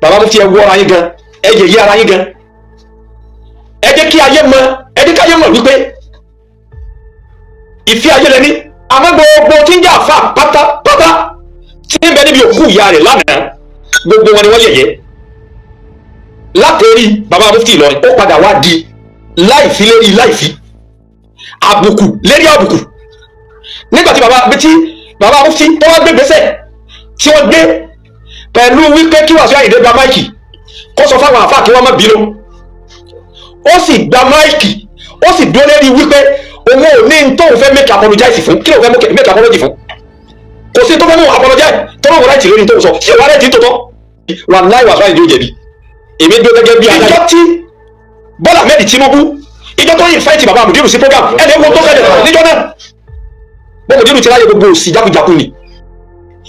Bàbá Mufti, ẹ wọ́ ara yín gan, ẹ yẹ̀yẹ́ ara yín gan. Ẹ jẹ́ kí ayé mọ̀, ẹ jẹ́ kí ayé mọ̀ wípé ìfẹ́ ayé lẹni. Àmọ́ gbogbo tí ń jà fà pátápátá tí ń bẹ níbi òkú ìyá rẹ̀ lánàá, gbogbo wọn ni wọ́n yẹ̀yẹ́ látẹ̀rí bàbá Mufti Ìlọrin. Ó padà wá di láìfi lérí láìfi, àbùkù lérí àbùkù, nígbà tí bàbá Mufti tó wá gbé gbèsè tí wọ́n gbé pẹ̀lú wípé kí Wàsíù Àyìndé gba mic, kó sọ fáwọn àfáà kí wọ́n má bínú. Ó sì gba mic, ó sì dúró lérí wípé òun ò ní ní tóun fẹ́ make apologize fún. Kí lóun fẹ́ make apology fún? Kò sí tó fẹ́ mú apologize tó lóun right lórí tóun sọ. Ṣé wàá right tó tọ́? Wàláhì, Wàsíù Àyìndé ó jẹ̀bi. Èmi dúró gẹ́gẹ́ bí adájọ́. Ìjọ tí Bọ́lá Ahmed Tinubu, ìjọ tó invite bàbá Mùdírù sí program, ẹni ewu tó ṣẹlẹ̀ níjọ́ náà, bó Mùdírù ti ráyè gbogbo òsì jákujàku ni.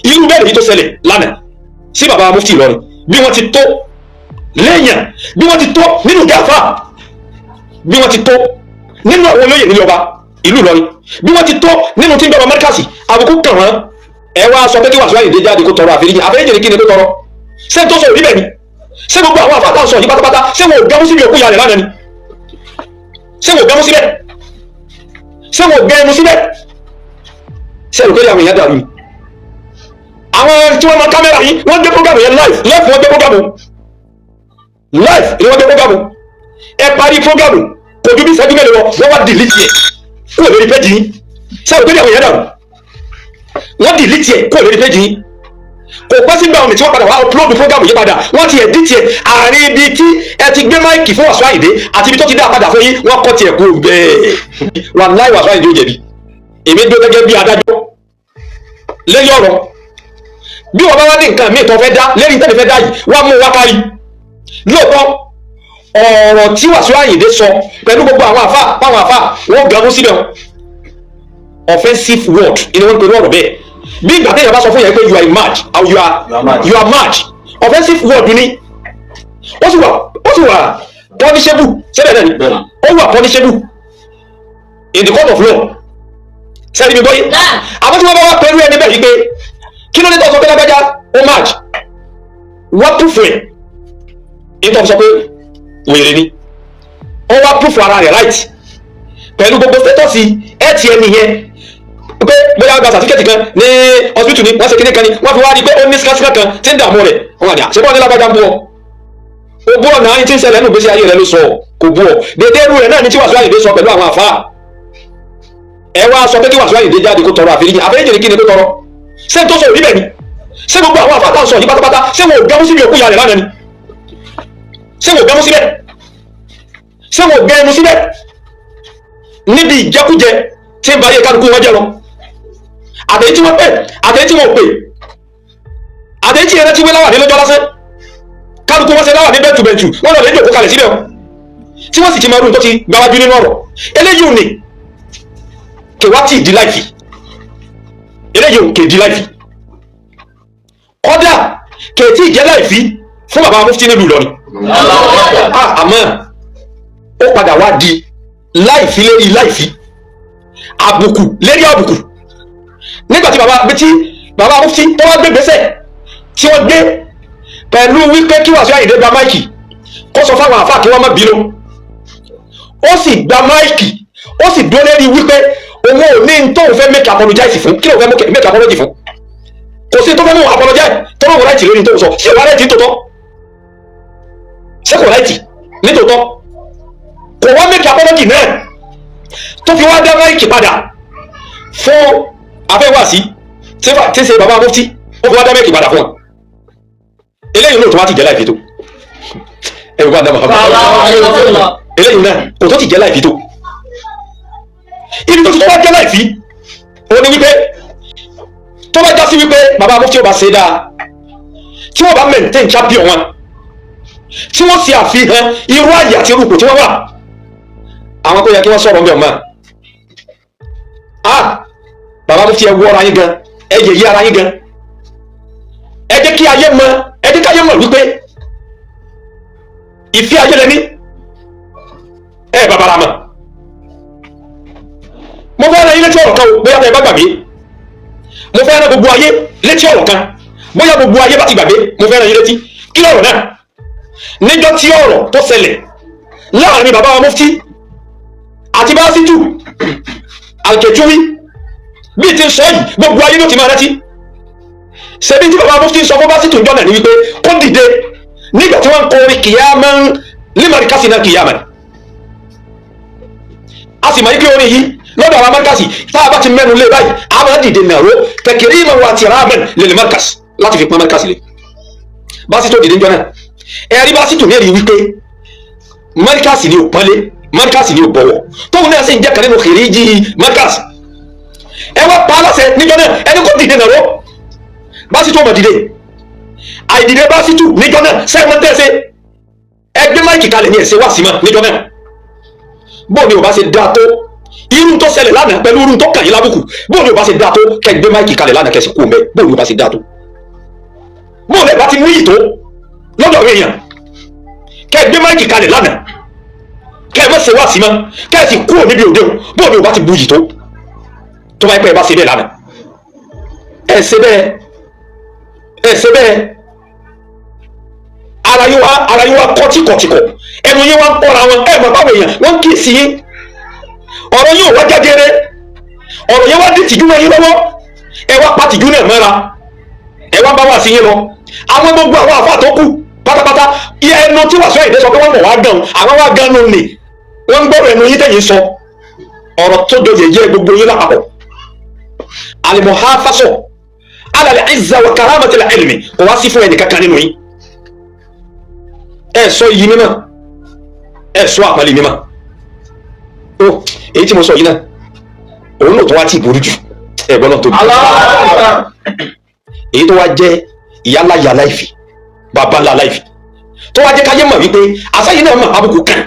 Irú bẹ́ẹ̀ lèyí tó ṣẹlẹ̀ lánàá sí bàbá Mufti Ìlọrin. Bí wọ́n ti tó léèyàn, bí wọ́n ti tó nínú gáfà, bí wọ́n ti tó nínú àwọn olóyè nílé ọba ìlú Ìlọrin, bí wọ́n ti tó nínú tí ń jọba mọ́ríkàsì, àbùkù kàn wọ́n. Ẹ wá sọ pé kí Wàsíù Àyìndé jáde kó tọrọ àforíjì. Àforíjì ni kí ni kó tọrọ? Ṣé n tó sọ òrí bẹ́ẹ̀ ni? Ṣé gbogbo àwọn àfáà táwọn sọ yìí pátápátá, ṣé wọn ò gbámú síbi òkú ìyá rẹ̀ lánàá ni? Ṣé wọn ò gbámú síbẹ̀? Ṣé wọn ò gbẹ ẹnu síbẹ̀? Ṣé ẹ̀rù pé àwọn èèyàn dàrú ni? Àwọn tí wọ́n mọ kámẹ́rà yìí, wọ́n gbé program yẹn live. Live wọ́n gbé program, live ni wọ́n gbé program. Ẹ parí program, kò ju bí ìṣẹ́jú mélòó lọ, wọ́n wá delete ẹ̀ kúrò lórí page yìí. Ṣé ẹ̀rù pé àwọn èèyàn dàrú? Wọ́n delete ẹ̀ kúrò lórí page yìí. Kò pẹ́ sígbà omi tí wọ́n padà wá upload program yìí padà, wọ́n ti edit ẹ̀. Àárín ibi tí ẹ ti gbé mic fún Wàsíù Àyìndé àti ibi tó ti dá padà fún yín, wọ́n kọ́ tiẹ̀ kú bẹ́ẹ̀. Wàláhì, Wàsíù Àyìndé ó jẹ̀bi. Èmi dúró gẹ́gẹ́ bí adájọ́ lẹ́yìn ọ̀rọ̀. Bí wọ́n bá wá ní nǹkan míì tó fẹ́ dá lẹ́yìn tẹ́lẹ̀ fẹ́ dá yìí, wá mú wá kárí. Lóòótọ́, ọ̀rọ̀ tí Wàsíù Àyìndé sọ pẹ̀lú gbogbo àwọn àfà, báwọn àfà wọ́n gan mú síbẹ̀ wọn, offensive word ni wọ́n ń pè ní ọ̀rọ̀ bẹ́ẹ̀. Bí ìgbà téèyàn bá sọ fún yẹn pé you are mad or you are You are mad. You are mad, offensive word ni. Ó sì wà punishable síbẹ̀ náà ni. Bẹ́ẹ̀ni. Ó wà punishable in the court of law. Sẹ́ni mi gbọ́ yìí? Àmọ́ tí wọ́n bá wá pẹ̀lú ẹni bẹ́ẹ̀ yìí pé kí ló dé tó sọ pé lágbájá ó mad, wọ́n proof ẹ̀ nítorí sọ pé wèrè ni, ó wá proof ara rẹ̀ right pẹ̀lú gbogbo status ẹ̀ tí ẹni yẹn, pé bóyá gba certificate kan ní hospital ni wọ́n ṣe kíní kan ni, wọ́n fi wá rí i pé ó ní síkásíká kan tí ń dààmú rẹ̀, wọ́n wà ní àṣẹ bọ́ọ̀ ní lágbájá ń bú ọ, ó bú ọ̀nà ayé tí ń ṣẹlẹ̀ nínú ìgbésí ayé rẹ̀ ló sọ, kò bú ọ. Dédé irú rẹ̀ náà ní tí Wàsíù Àyìndé sọ pẹ̀lú àwọn àfáà. Ẹ wá sọ pé kí Wàsíù Àyìndé jáde kó tọrọ àforíjì. Àforíjì ni kí ni kó tọrọ? Ṣé n tó sọ òrí bẹ́ẹ̀ ni? Ṣé gbogbo àwọn àfáà táwọn sọ yìí pátápátá, ṣé wọn ò gbámú síbi òkú ìyá rẹ̀ lánàá ni? Ṣé wọn ò gbámú síbẹ̀? Ṣé wọn ò gbẹ ẹnu síbẹ̀ níbi ìjẹkújẹ tí ń ba ayé kálukú wọn jẹ lọ? Àtẹ̀yí tí wọ́n pè, àtẹ̀yí tí wọ́n ò pè, àtẹ̀yí tí ẹrẹ́ tí wé láwà ní lọ́jọ́ lásán, kálukú wọn ṣe láwà ní bẹ́ntùbẹ́ntù, wọ́n lọ lè jòkó kalẹ̀ síbẹ̀ o, tí wọ́n sì ti máa rú tó ti gbáwájú nínú ọ̀rọ̀ eléyìí. Ò ní kè wá tí ì di láìfì, eléyìí ò kè di láìfì, kọ́dà kè tí ì jẹ́ láìfì fún bàbá Mufti nílùú Ìlọrin. Ah, àmọ́ ó padà wá di láìfi lérí láìfi, àbùkù lérí àbùkù, nígbà tí bàbá Mufti tó wá gbé gbèsè tí wọ́n gbé pẹ̀lú wípé kí Wàsíù Àyìndé gba mic, kó sọ fáwọn àfáà kí wọ́n má bínú. Ó sì gba mic, ó sì dúró lérí wípé òun ò ní ní tóun fẹ́ make apologize fún. Kí lóun fẹ́ make apology fún? Kò sí tó fẹ́ mú apologize tó lóun right lórí tóun sọ. Ṣé wàá right nítòótọ́? Ṣé kò right nítòótọ́? Kò wá make apology náà tó fi wá dá mic padà fún afẹ́wàsí tí ń ṣe bàbá Mufti. Ó fi wá dá mic padà fún wọn. Eléyìí náà tó wá ti jẹ́ láìfi tó ẹ̀rù bá dá Muhammad. Eléyìí náà kò tó ti jẹ́ láìfi tó. Ibi tó ti tó wá jẹ́ láìfi ó ní wípé tó bá já sí wípé bàbá Mufti ó bá ṣe dáa, tí wọ́n bá maintain champion wọn, tí wọ́n ṣe àfihàn irú àyè àti irú ipò tí wọ́n wà, àwọn tó yẹ kí wọ́n sọ̀rọ̀ ń bẹ̀ ọ̀mọ́. Ah, bàbá Mufti, ẹ wọ́ ara yín gan, ẹ yẹ̀yẹ́ ara yín gan. Ẹ jẹ́ kí ayé mọ̀, ẹ jẹ́ kí ayé mọ̀ wípé ìfẹ́ ayé lẹni ẹ bàbàrà mọ̀. Mo fẹ́ rán yín létí ọ̀rọ̀ kan o, bóyá tẹ́ ẹ bá gbàgbé. Mo fẹ́ rán gbogbo ayé létí ọ̀rọ̀ kan, bóyá gbogbo ayé bá ti gbàgbé. Mo fẹ́ rán yín létí. Kí lọ̀rọ̀ náà? Níjọ́ tí ọ̀rọ̀ tó ṣẹlẹ̀ láàrin bàbá wa mufti àti Básítù Alkejúwí, bí ti ń sọ yìí, gbogbo ayé ló ti máa rántí. Ṣebí tí bàbá mufti sọ fún Básítù ń jọ́nà ní wípé kó dìde nígbà tí wọ́n ń kọ orin kìyàmán límọ̀rì náà kìyàmán. A sì máa ń kí orin yìí lọ́dọ̀ àwọn márkàsì. Tá a bá ti mẹ́nu lé báyìí, a máa dìde nàró tẹkẹrì ìmọ̀ wa ti rámẹ́n lè márkàsì láti fi pọ́n márkàsì lé. Básítù dìde ń jọ náà, ẹ̀rí Básítù ní ẹ̀rí wípé márkàsì ni ò pọ́nlé, márkàsì ni ò bọ̀wọ̀, tóun náà sì ń jẹ́ kan nínú kìrìjì márkàsì. Ẹ wá pa á láṣẹ níjọ náà, ẹni kò dìde nàró. Básítù ọmọ dìde. Àìdìde Básítù níjọ náà, sẹ́ẹ̀mọ́ tẹ́sẹ̀ ẹgbẹ́ máìkì kalẹ̀ ní ẹ̀sẹ̀ wá sí mọ́ níjọ náà. Bóò ni ò bá ṣe dáa tó irú tó ṣẹlẹ̀ lánàá pẹ̀lú irú tó kàn yín lábùkù? Bóò ni ò bá ṣe dáa tó kẹgbẹ́ máìkì kalẹ̀ lánàá kẹsì kú mẹ́? Bóò ni ò bá ṣe dáa tó? Bóò lẹ̀ bá ti níyì tó lọ́dọ̀ àwọn èèyàn kẹgbẹ́ máìkì kalẹ̀ lánàá, kẹ mọ́ ṣe wá sí mọ́, kẹsì kú níbi òde o? Bóò ni ò bá ti bu yìí tó tó bá yẹ pé ẹ bá ṣe bẹ́ẹ̀ lánàá? Ẹ ṣe bẹ́ẹ̀, ẹ ṣe bẹ́ẹ̀. Ara yín wá kọ́ tíkọ̀tíkọ̀, ẹnu yín wá ń kọ́ra wọn. Ẹ mọ̀ báwo èèyàn wọ́n kì í sí yín. Ọ̀rọ̀ yín ò wá jágere, ọ̀rọ̀ yẹn wá dì tìjú mọ́ yín lọ́wọ́. Ẹ wá pa tìjú náà mọ́ra, ẹ wá bá wá sí yín lọ. Àwọn gbogbo àwọn àfa tó kù pátápátá, ẹnu tí Wàsíù Àyìndé sọ pé wọ́n mọ̀ wá gan, àwọn wá gan nù ní wọ́n ń gbọ́rọ̀ ẹnu yín tẹ̀yìn sọ ọ̀rọ̀ tó jọ yẹ̀yẹ́ gbogbo yín lápapọ̀. Alimuhafaso alal izza wa karamatil ilmi kò wá sí fún ẹnì kankan nínú yín. Ẹ sọ iyì mímọ́, ẹ sọ àpọ́nlé mímọ́ ó. Èyí tí mo sọ yìí náà, òun náà tó wá tí ì burú jù. Ẹ gbọ́dọ̀ tóbi. Èyí tó wá jẹ́ ìyálà yàlá ìfì, bàbá ńlá láìfì, tó wá jẹ́ káyé mọ̀ wípé àsáyé náà mọ̀ àbùkù kan,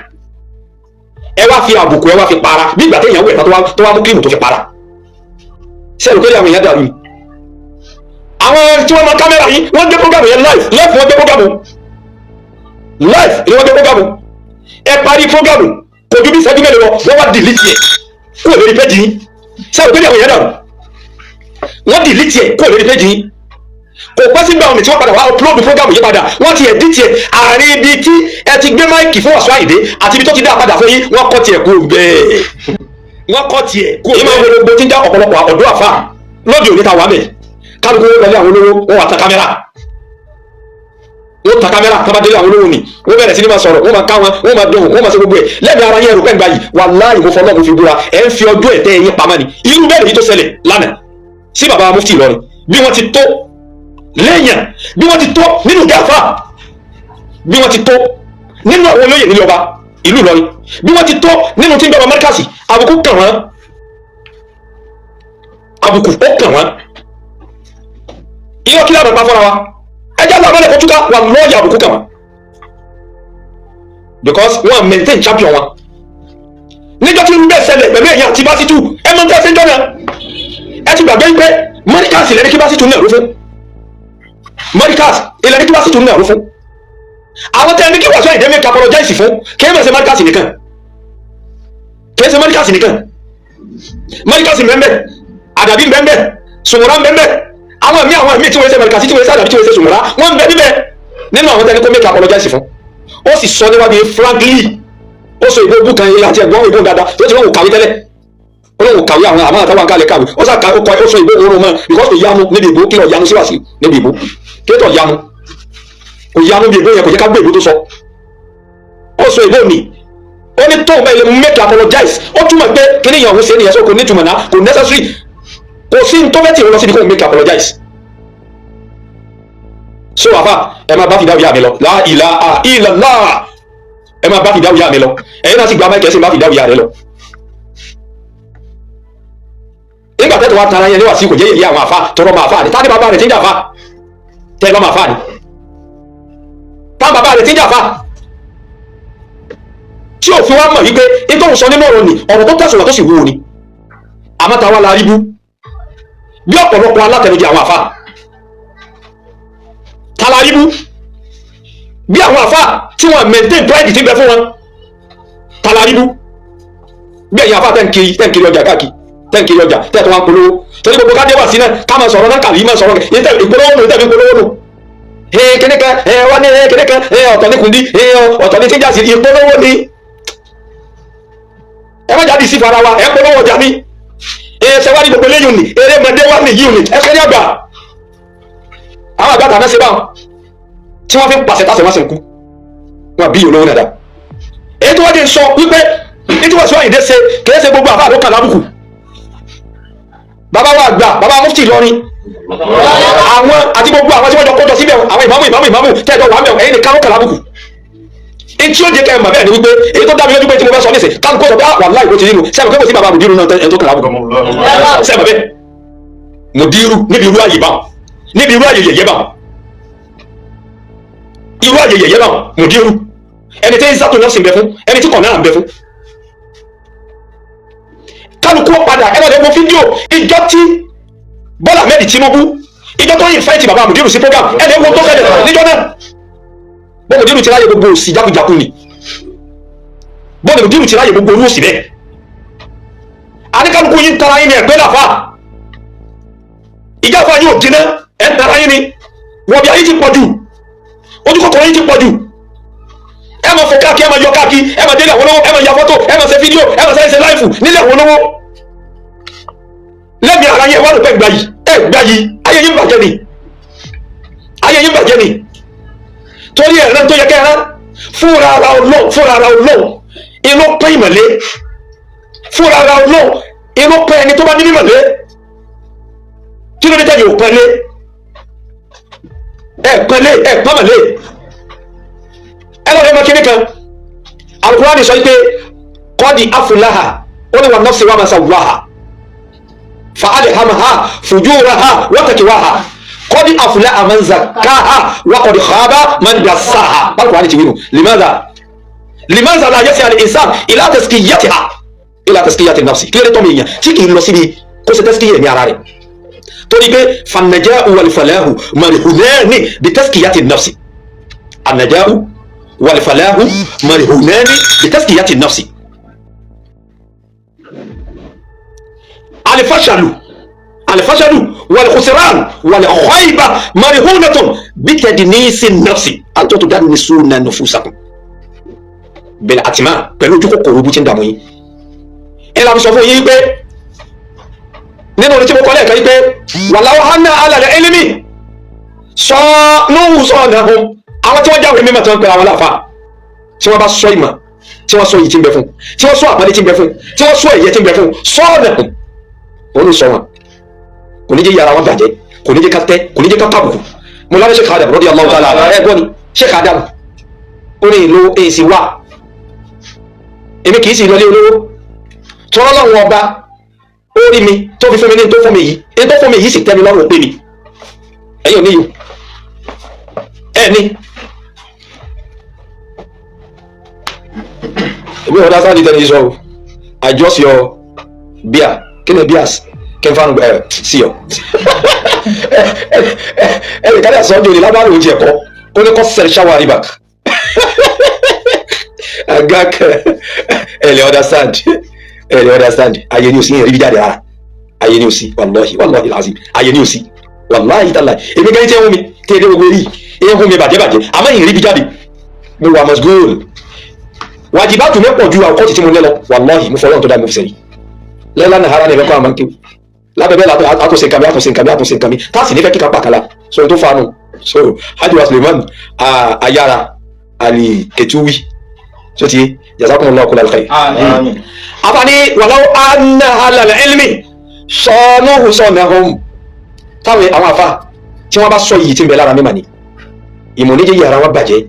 ẹ wá fi àbùkù, ẹ wá fi para bí ìgbà téèyàn wẹ̀ tó wá mú cream tó fi para. Sẹ́ẹ̀rù pé àwọn èèyàn dàrú ni? Àwọn tí wọ́n mọ kámẹ́rà yìí, wọ́n gbé program yẹn live live. Wọ́n gbé program live ni, wọ́n gbé program. Ẹ parí program, kò ju bí ìṣẹ́jú mélòó lọ, wọ́n wá delete ẹ̀ kúrò lórí péjì yín. Sẹ́ẹ̀rù pé àwọn èèyàn dàrú? Wọ́n delete ẹ̀ kúrò lórí péjì yín. Kò pẹ́ sígbà omi tí wọ́n padà wá upload program yìí padà, wọ́n ti edit ẹ̀. Àárín ibi tí ẹ ti gbé máìkì fún Wàsíù Àyìndé àti ibi tó ti dá padà fún yín, wọ́n kọ́ tiẹ̀ kúrò bẹ́ẹ̀, wọ́n kọ́ tiẹ̀ kúrò. Ìmọ̀ àwọn gbogbo tí ń já ọ̀pọ̀lọpọ̀ ọ̀dọ́ àfà lóde òní ta wà mẹ́, kálukú wọn lọlé àwọn olówó, wọn wà ta kámẹ́rà, wọ́n ta kámẹ́rà. Tábà délé àwọn olówó ni wọ́n bẹ̀rẹ̀ sí ní máa sọ̀rọ̀, wọ́n máa ká wọn, wọ́n máa dùn, wọ́n máa ṣe gbogbo ẹ̀ lẹ́bi ara yẹn. Rò pẹ́ gbà yìí, wàláhì, mo fọlọ́ mo fi búra, ẹ̀ ń fi ọjọ́ ẹ̀tẹ́ ẹ̀yìn pamọ́ ni. Irú bẹ́ẹ̀ lèyí tó ṣẹlẹ̀ lánàá sí bàbá mufti Ìlọrin, bí wọ́n ti tó lẹ́yìn, bí wọ́n ti tó nínú gáfà, bí wọ́n ti tó nínú àwọn olóyè nílé ọba ìlú Ìlọrin, bí wọ́n ti tó nínú tí ń bá márkàsì, àbùkù kàn wọ́n, àbùkù ó kàn wọ́n. Irọ́ kí lábàá pa fúnra wa? Ẹjẹ́ alábẹ́lẹ̀ kó túká wà lọ́ọ̀yà. Àbùkù kàn wọ́n because wọ́n maintain champion wọn. Níjọ́ tí ń bẹ́ ṣẹlẹ̀ pẹ̀lú ẹ̀yìn àti Básítù, ẹ mọ̀ ń tẹ́sí jọ́ náà. Ẹ ti gbàgbé pé mọ́ríkàsì lẹ́ni kí Básítù náà ló fún, mọ́ríkàsì ilẹ̀ ní kí Básítù náà ló fún. Àwọn tẹ́ ní kí Wàsíù Àyìndé make apologize fún, kí ẹ má ṣe mọ́ríkàsì nìkan, kì í ṣe mọ́ríkàsì nìkan. Mọ́ríkàsì mbẹ́mbẹ́, àdàbí mbẹ́mbẹ́, sùnwòrán mbẹ́mbẹ́, àwọn míì tí wọ́n ṣe mọ́ríkàsì, tí wọ́n ṣe àdàbí, tí wọ́n ṣe sùnwòrán, wọ́n ń bẹ níbẹ̀ nínú àwọn tẹ́ ní kó make apologize fún. Ó sì sọ níwájú frankly, ó sọ ìbò bùkàn yìí àti ẹ̀gbọ́n ìbò dáadáa tó ti wọ́n wò kàwé tẹ́lẹ̀. Ó lóun kàwé, àwọn àmọ́ àtàwọn àkàlẹ̀ kàwé. Ó sà ó kọ, ó sọ ìbò òórùn mọ́ because kò yanu níbi ìbò. Kí lọ yanu síwáṣí níbi ìbò? Kí ló tọ̀ yanu? Kò yanu bí ìbò yẹn, kò jẹ́ ká gbé ìbò tó sọ. Ó sọ ìbò mi, ó ní tóun bá ilé make apologize, ó túmọ̀ pé kí ni ìyàwó ṣe nìyẹn. Sọ kò ní túmọ̀ náà, kò necessary, kò sí ní tó fẹ́ tì í lọ síbi kó make apologize. So àfà, ẹ máa bá fìdáwò yá mi lọ. La ilaha illallah. Ẹ máa bá fìdáwò yá mi lọ. Ẹ̀yin náà sì gba máìkì, ẹ sì bá fìdáwò yá rẹ lọ. Nígbà tẹ́tọ̀ wá tara yẹn níwà sí kò jẹ́ yẹ̀yẹ́ àwọn àfa tọrọ máa fa ni. Tá ní bàbá rẹ̀ tí ń jà fa tẹ́ lọ́ máa fa ni, tá bàbá rẹ̀ tí ń jà fa tí òfin wa mọ̀ wípé nítorí sọ nínú ọ̀rọ̀ ni ọ̀rọ̀ tó tẹ̀sùn tó sì wúwo ni. Àmọ́ ta wá la rí bú bí ọ̀pọ̀lọpọ̀ alátẹnujẹ àwọn àfa? Ta la rí bú bí àwọn àfa tí wọ́n maintain pride tí ń bẹ fún wọn? Ta la rí bú bí ẹ̀yin àfa tẹ́ ń kiri ọjà káàkiri, tẹ́ ń kiri ọjà, tẹ́ tó wá ń polówó? Torí gbogbo kájẹ́ wà sí náà, ká máa sọ̀rọ̀ náà, kàlí máa sọ̀rọ̀ ìpolówó nù, tẹ́ fi polówó nù. Kíní kan wọ́n ní kíní kan, ọ̀tọ̀ ní kùndí, ọ̀tọ̀ ní tíjà sí ìpolówó ni. Ẹ má jáde sí fara wa, ẹ polówó ọjà mi. Ṣe wá ní gbogbo eléyìí ni erémọdé wà nìyí ni ẹ fẹ́ ní àgbà. Àwọn àgbà tàná ṣe báwọn tí wọ́n fi ń pàṣẹ tàṣẹ wọ́n sì ń kú wọn bí olówó dada. Èyí tí wọ́n ti sọ wípé ní tí wọ́n sọ Àyìndé ṣe kìí ṣe gbogbo àfáà ló kàn lábùkù. Bàbá wa àgbà, bàbá mufti Ìlọrin, àwọn àti gbogbo àwọn tí wọ́n jọ kójọ síbẹ̀, àwọn ìmáàmù ìmáàmù ìmáàmù tẹ́jọ wà mẹ́wọ̀n, ẹ̀yin nìkan ló kàn lábùkù. Etí ó jẹ́ kẹ́ ẹ̀ mọ̀ bẹ́ẹ̀ ni wípé èyí tó dá mi lójú pé tí mo fẹ́ sọ nísìn kálukú sọ pé ah wàláhì ìbò ti nínú sẹ́mi pé kò sí bàbá mùdírù náà ẹ̀ tó kàn lábùkù sẹ́mi bẹ́ẹ̀ mùdírù níbi irú àyè báwọn, níbi irú àyè yẹ̀yẹ́ báwọn, irú àyè yẹ̀yẹ́ báwọn, mùdírù ẹni tí ń sátò náà sì ń bẹ fún ẹni tí kàn náà ń bẹ fún. Kálukú padà ẹ lọ́dẹ̀ wo fídíò ìjọ tí Bọ́lá Ahmed Tinubu, ìjọ tó yìn fẹ́ẹ̀tì bàbá mùdírù sí program, ẹ lè wo tó ṣẹlẹ̀ níjọ́ náà. Bọ́ọ̀lù mùdírù ti ráyè gbogbo òsì jákujáku ni, bọ́ọ̀lù mùdírù ti ráyè gbogbo orú òsì bẹ́ẹ̀. Àníkálukú yín tara yín ni ẹ̀gbẹ́ làfà ìjà fún ayé òdìná ẹ̀ ń tara yín ni wọ́n bí ayé ti pọ̀ jù, ojú kòkòrò yín ti pọ̀ jù. Ẹ máa fò káàkiri, ẹ máa yọ káàkiri, ẹ máa délé àwọn olówó, ẹ máa ya fọ́tò, ẹ máa ṣe fídíò, ẹ máa ṣe láìfù nílé àwọn olówó. Lẹ́mìí ara yẹn wà ló pẹ́ gbà yìí, ẹ gbà yìí, ayé yín bàjẹ́ ni, ayé yín bàjẹ́ ni. Torí ẹ̀rẹ́ tó yẹ kẹ́ ẹ̀rẹ́ fúnra ara Ọlọ́run, fúnra ara Ọlọ́run inú pẹ́ ìmọ̀lé, fúnra ara Ọlọ́run inú pẹ́ ẹni tó bá ní mímọ̀lé. Kí ló dé tẹ̀yìn ò pẹ́lé? Ẹ pẹ́lé, ẹ pọ́nmọ̀lé. Ẹ lọ́dọ̀ ọmọ kínní kan, Al-Qur'ani sọ pé kọ́ọ̀dì afúláhà ó ní wà nafsi wa ma sawwaha fa alhamaha fujuraha wa taqwaha kọ́ọ̀dì afúláhà man zakkaha wa qad khaba man dassaha. Al-Qur'ani ti wí nù. Limadha limadha la yas'a al-insan ila tazkiyatiha ila tazkiyati nafsi. Kí ló dé tọ́ mi yàn tí kì í lọ síbi kó ṣe tazkiya ní ara rẹ̀? Torí pé fannaja'u wal-falahu marhunani bi tazkiyati nafsi, an-naja'u wal-falahu marhunani bi tazkiyati nafsi. Al-fashalu al-fashalu wal-khusran wal-khayba marhunatun bi tadnisi nafsi antum tudannisuna nufusakum bil atima, pẹ̀lú ojú kòkòrò bó ti ń dààmú yín. Ẹ la fi sọ fún yín pé nínú orin tí mo kọ́ lẹ́ẹ̀kan yìí pé wàláwọ́ hánà alàlẹ́ ẹlẹ́mì sọ nóhùn sọ ọ̀nà ọ̀hún, àwọn tí wọ́n jáwé mímọ̀ tí wọ́n ń pera wọn láàfà, tí wọ́n bá sọ ìmọ̀, tí wọ́n sọ yìí tí ń bẹ fún, tí wọ́n sọ àpọ́nlé tí ń bẹ fún, tí wọ́n sọ ẹ̀yẹ tí ń bẹ fún, sọ ọ̀nà ọ̀hún òun ló sọ wọn. Kò ní jẹ́ yàrá wọn bàjẹ́, kò ní jẹ́ ká tẹ́, kò ní jẹ́ ká kábùkù. Mo lábẹ́ Sheikh Adam radiyallahu ta'ala ẹ gbọ́ ni Sheikh Adam ó ní ìlú èsì wà, èmi kì í sì lọlé olówó tọ́lọ́ lọ́wọ́ ọba ó rí mi tó fi fún mi ní tó fún mi yìí, ní tó fún mi yìí sì tẹ́ mi lọ́rùn pé mi ẹ̀yin ò ní yìí ẹ̀ ní. Èmi ò dásáàdì tẹ́lẹ̀ yìí sọ o, adjust your beer, kí ni beers kí n fa ẹ sí ọ. Ẹ lè kárí àsọjọ ní lábàárò oúnjẹ ẹ̀kọ́ ó ní kọ́ sẹ́ẹ̀ ṣáwá rí back. Agak ẹ lè understand, ẹ lè understand. Ayé ni o sí yẹn rí jáde rárá, ayé ni o sí, wàlọ́hì wàlọ́hì làzim, ayé ni o sí, wàláhì tàlà. Èmi gan tí ń hún mi tí èdè gbogbo rí ẹ ń hún mi bàjẹ́ bàjẹ́, àmọ́ ìrìn rí jáde mo wà mọ̀sgóòlù wàjibátù mi pọ̀ ju àwòkọ́ títí mo ní lọ, wàlọ́hì mo fọlọ́n tó dá mi fi sẹ́yìn lẹ́la ní hara ni ẹ̀fẹ́ kọ́ àmọ́ kéwù lábẹ́bẹ́ àtúnṣe nǹkan mi àtúnṣe nǹkan mi àtúnṣe nǹkan mi táàsì nífẹ̀ẹ́ kíkà pàkàlà so tó fanu so Hajj wa Suleiman Ayára Ali Ketuwi so ti jazakumullahu kullal khair. Àfààní wàláwó anna alal ilmi sọnùhù sọnàhùn, táwọn àwọn afa tí wọ́n bá sọ yìí tí ń bẹ lára mímà ni ìmọ̀ níjẹ́ yàrá wọn bàjẹ́.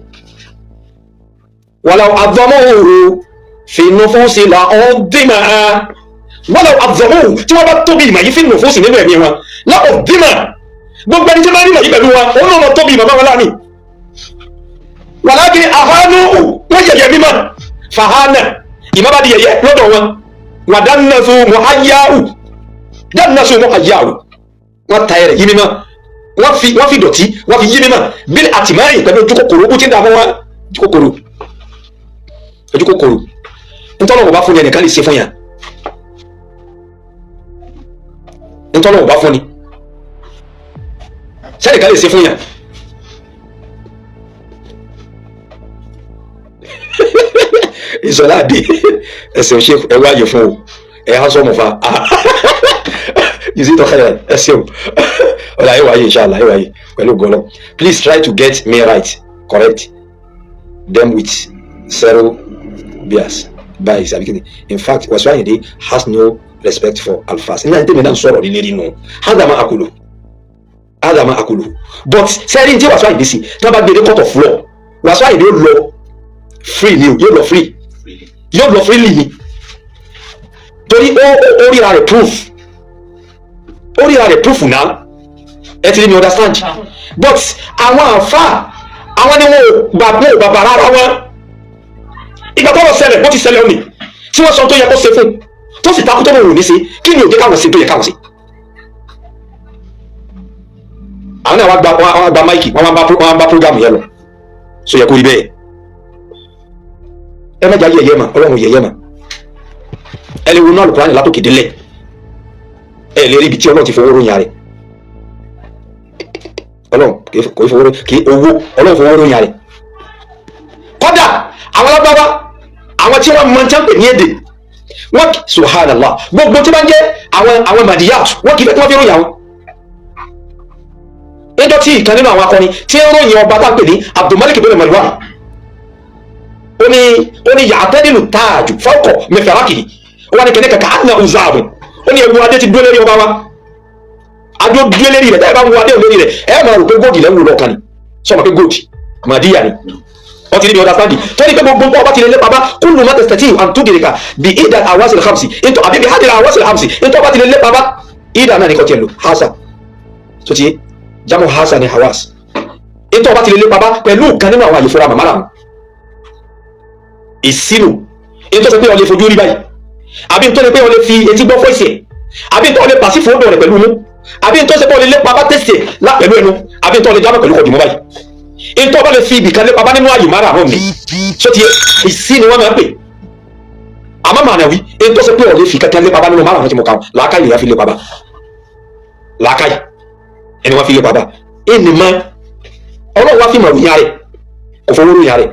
Wàláwó àdọ́mọ́hù fi nufusi la ọ̀dìmọ̀ wàláwó àdọ́mọ́hù tí wọ́n bá tóbi ìmọ̀ yìí fi nufusi nínú ẹ̀mí wọn la ọ̀dìmọ̀, gbogbo ẹni tí wọ́n bá rí ìmọ̀ yìí pẹ̀lú wọn òun náà tóbi ìmọ̀ bá wọn láàrin. Wàlákin àhánú wọ́n yẹ̀yẹ̀ mímọ̀ fàhánà ìmọ̀ bá di yẹ̀yẹ́ lọ́dọ̀ wọn. Wà dánásu muhayyahu, dánásu muhayyahu, wọ́n ta ẹrẹ̀ yí mímọ́, wọ́n fi dọ̀tí wọ́n fi yí mímọ́ bí àtìmáyìn pẹ̀lú ojú kòkòrò ó ti ń dààmú wọn. Ojú kòkòrò, ojú kòkòrò ntọ́lọ́wọ́ bá fún ni ẹnìkan lè ṣe fún yàn, ntọ́lọ́wọ́ bá fún ni sẹ́nìkan lè ṣe fún yàn. Ìsọlá àdé ẹsẹ̀ ṣe ẹ wáyé fún o, ẹ hàn sọmọ fa yìí tó xẹlẹ ẹsẹ̀ o ọ̀là ẹ wáyé, inshallah, ẹ wáyé pẹ̀lú gọlọ. Please try to get me right, correct them with zero bias bias àbí. In fact, Wasiu Ayinde has no respect for alfas. Ní àyìntẹ́mi náà sọ̀rọ̀ nílé nínú hádàmà akulu hádàmà akulu, but sẹ́rí tí Wasiu Ayinde sí, tí wọ́n bá gbé dé court of law, Wasiu Ayinde ó lọ free ni o, yóò lọ free, yóò lọ freely ni, torí ó ríra rẹ̀ proof, ó ríra rẹ̀ proof náà. Ẹ ti rí mi understand? But àwọn àáfàá, àwọn ni wọn ò gbàgbọ́ ò bàbà rárá wọn. Ìgbà tọ́rọ̀ ṣẹlẹ̀ bó ti ṣẹlẹ̀ òní, tí wọ́n sọ tó yẹ kó ṣe fún tó sì takú tó lòun ò ní ṣe, kí ni ò jẹ́ káwọn ṣe tó yẹ káwọn ṣe? Àwọn náà wá gba mic, wọ́n wá bá program yẹn lọ. So yẹ kó rí bẹ́ẹ̀? Ẹ má jà yẹ̀yẹ́ mà, Ọlọ́run yẹ̀yẹ́ mà. Ẹ lè wo náà Al-Qur'ani látòkè délẹ̀, ẹ lè rí ibi tí Ọlọ́run ti fowó ròyìn rẹ̀. Ọlọ́run kò í fowó, kì í owó, Ọlọ́run fowó ròyìn rẹ̀. Kódà àwọn alábáwá, àwọn tí wọ́n mọ tí wọ́n pè ní èdè wọ́n, subhanallah, gbogbo tí wọ́n jẹ́ àwọn madiyat, wọ́n kì í fẹ́ kí wọ́n fi ròyìn àwọn. Níjọ́ tí ìkan nínú àwọn akọrin tí ń ròyìn ọba tá a pè ní Abdulmalik bin Marwan, ó ní ya'tadilu táàjù fawqa mifraqihi, ó wà ní kẹ́ni kàkà àná ọ̀zàbùn. Ó ní ewu adé ti dúró lérí ọba wa, adó dúró lérí rẹ̀. Tẹ́ ẹ bá ń wo adé lérí rẹ̀, ẹ máa rò pé gold lẹ́wù lọ́ọ̀kan ni. Sọ ma pé gold màdíyà ni? Wọ́n ti ní bí understanding tó ní pé gbogbo nǹkan ọba ti lè lépa bá kullu ma tastati'u an tudrika bi ida awasil khamsi into àbí bi hadil awasil khamsi into ọba ti lè lépa bá ida náà ní kò tiẹ̀ lò hasa tó ti jamu hasa ni hawas into ọba ti lè lépa bá pẹ̀lú kan nínú àwọn àyè fúnra màmá làwọn ìsínú into sọ pé ọ lè fojú rí báyìí, àbí tó lè pé ọ lè fi etí gbọ́ fọ́ìsì ẹ̀, àbí tó lè pàṣífò ọ̀dọ̀ rẹ̀ pẹ̀lú mú, àbí tó ṣe pé ọ lè lépa bá tẹ̀sí ẹ̀ lá pẹ̀lú ẹnu, àbí tó lè jábọ̀ pẹ̀lú kọ̀dìmọ́ báyìí, ìtọ́ bá lè fi ibìkan lépa bá nínú àyè mara àwọn mi tó ti ìsí ni wọ́n máa ń pè. Àmọ́ màá náà wí èyí tó ṣe pé ọ̀ lè fi kankan lépa bá nínú mara àwọn tí mo kà wọ́n, làákàyè lè fi lépa bá, làákàyè ẹni wọ́n fi lépa bá ẹni mọ́. Ọlọ́run wá fi mọ̀ ròyìn rẹ̀, kò fowó ròyìn rẹ̀.